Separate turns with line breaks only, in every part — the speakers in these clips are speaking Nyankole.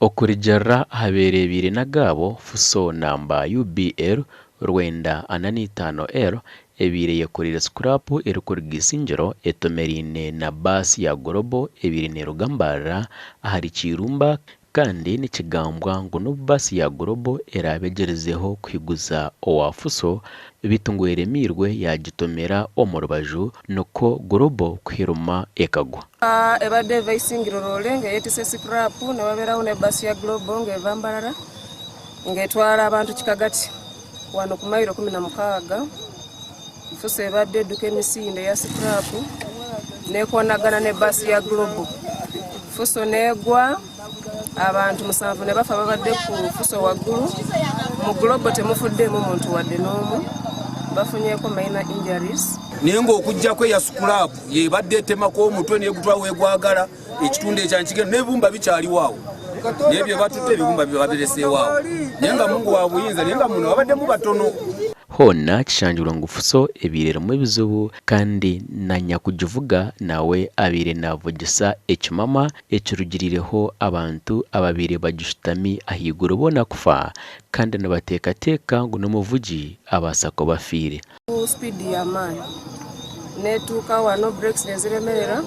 Okurugiirira aha beereebeire n'agaabo, Fuso namba UBL 945L ebaire eyekoreire sikurapu erikuruga Isingiro etomeraine na baasi ya Global ebaire neeruga Mbarara ahari Kirumba kandi nikigambwa ngu n'obu baasi ya Global eraabe egyerizeho kuhiguza owa Fuso beitu ngu eremeirwe yaagitomera omu rubaju nikwo Global kuhirima ekagwa.
Ebadde eva Isingiro loole nga eyetise sikurapu newabeerawo ne bbaasi ya Global nga eva Mbarara nga etwala abantu Kikagati wano ku mayiro 16. Fuso ebadde edduka emisinde eya sikurapu nekoonagana ne bbaasi ya Global. Fuso negwa abantu musanvu nebafa ababadde ku Fuso waggulu. Mu Global temufuddeemu muntu wadde n'omu, bafunyeeko minor injuries.
Naye ng'okuggyako eya sikulaapu yebadde etemako omutwe negutwala wegwagala ekitundu ekya nkigenda n'ebibumba bikyaliwo awo naye bye batutte ebibumba bye babireseewo awo naye nga Mungu wa buyinza naye nga muno babaddemu batono.
Hoona kishangirwe ngu Fuso ebaire erimu ebizibu kandi na nyakugivuga nawe abaire navugisa ekimama ekirugiriireho abantu ababaire bagishutami ahaiguru boona kufa kandi nibateekateeka ngu n'omuvugi abaasa kuba afiire.
Sipiidi ya maani netuuka wano bureekisi neziremerera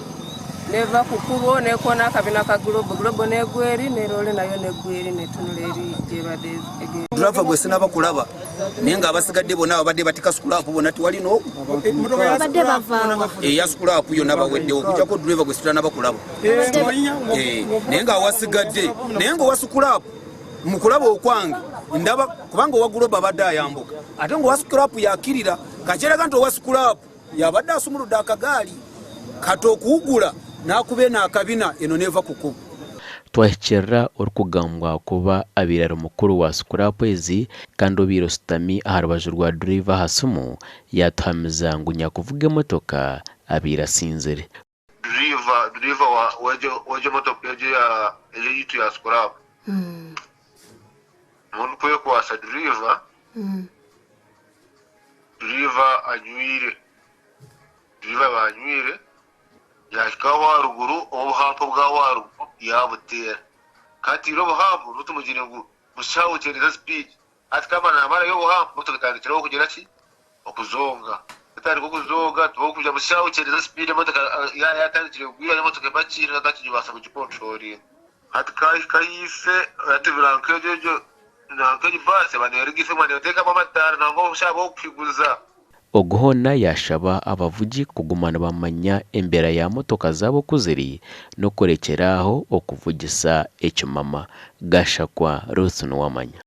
neva ku kubo nekoona akabina ka gulobo, gulobo negwa eri ne loole nayo negwa eri netunula eri gyebadde egenda.
Driver gwe sinaba kulaba naye nga abasigadde bonna ababadde batika sikulaapu bonna tewali n'omu.
Babadde bava wa?
Eya sikulaapu yonna baweddewo okuggyako driver gwe sitanaba kulaba. Naye nga awasigadde naye nga owa sikulaapu mu kulaba okwange ndaba kubanga owa gulobo abadde ayambuka ate nga owa sikulaapu yakirira kakyeraga nti owa sikulaapu yabadde asumuludde akagaali kati okuwugula n'akuba eno akabina eno n'eva ku kkubo.
Twahikirira orikugambwa kuba abaire ari mukuru wa sikulaapu ezi kandi obaire oshutami aha rubaju rwa dureeva aha simu yaatuhamiza ngu nyakuvuga emotoka abaire asinzire.
Duriiva duriiva wa w'egyo w'egyo motoka egyo ya egyo yitu ya sikuraapu nyowe ndikwekwasa duriiva duriiva anywire duriiva yaaba anywire yaahika aho aharuguru obuhampa obw'aho aharuguru yaabuteera ku ateire obuhampa nibwo tumugire ngu bushaaho kyendeeza sipiidi Hati kamara namarayo obuhango motoka etandikiraho kugira ki? Okuzonga. Etandika okuzonga tibokugira ngu shaaha okyendeza sipiidi emotoka yaba yatandikire kugwira emotoka epakiire otakigibaasa kugikonturoringa. Hati kahika ahaifo hati nanka egyo egyo nanka egi baasi eba neruga ife ebuma neteekamu amataara nangwa shaaha bokuhiguza.
Ogu hoona yaashaba abavugi kuguma nibamanya embeera ya motoka zaabo oku ziri n'okurekyera aho okuvugisa ekimama. Gashakwa Ruth Nuwamanya.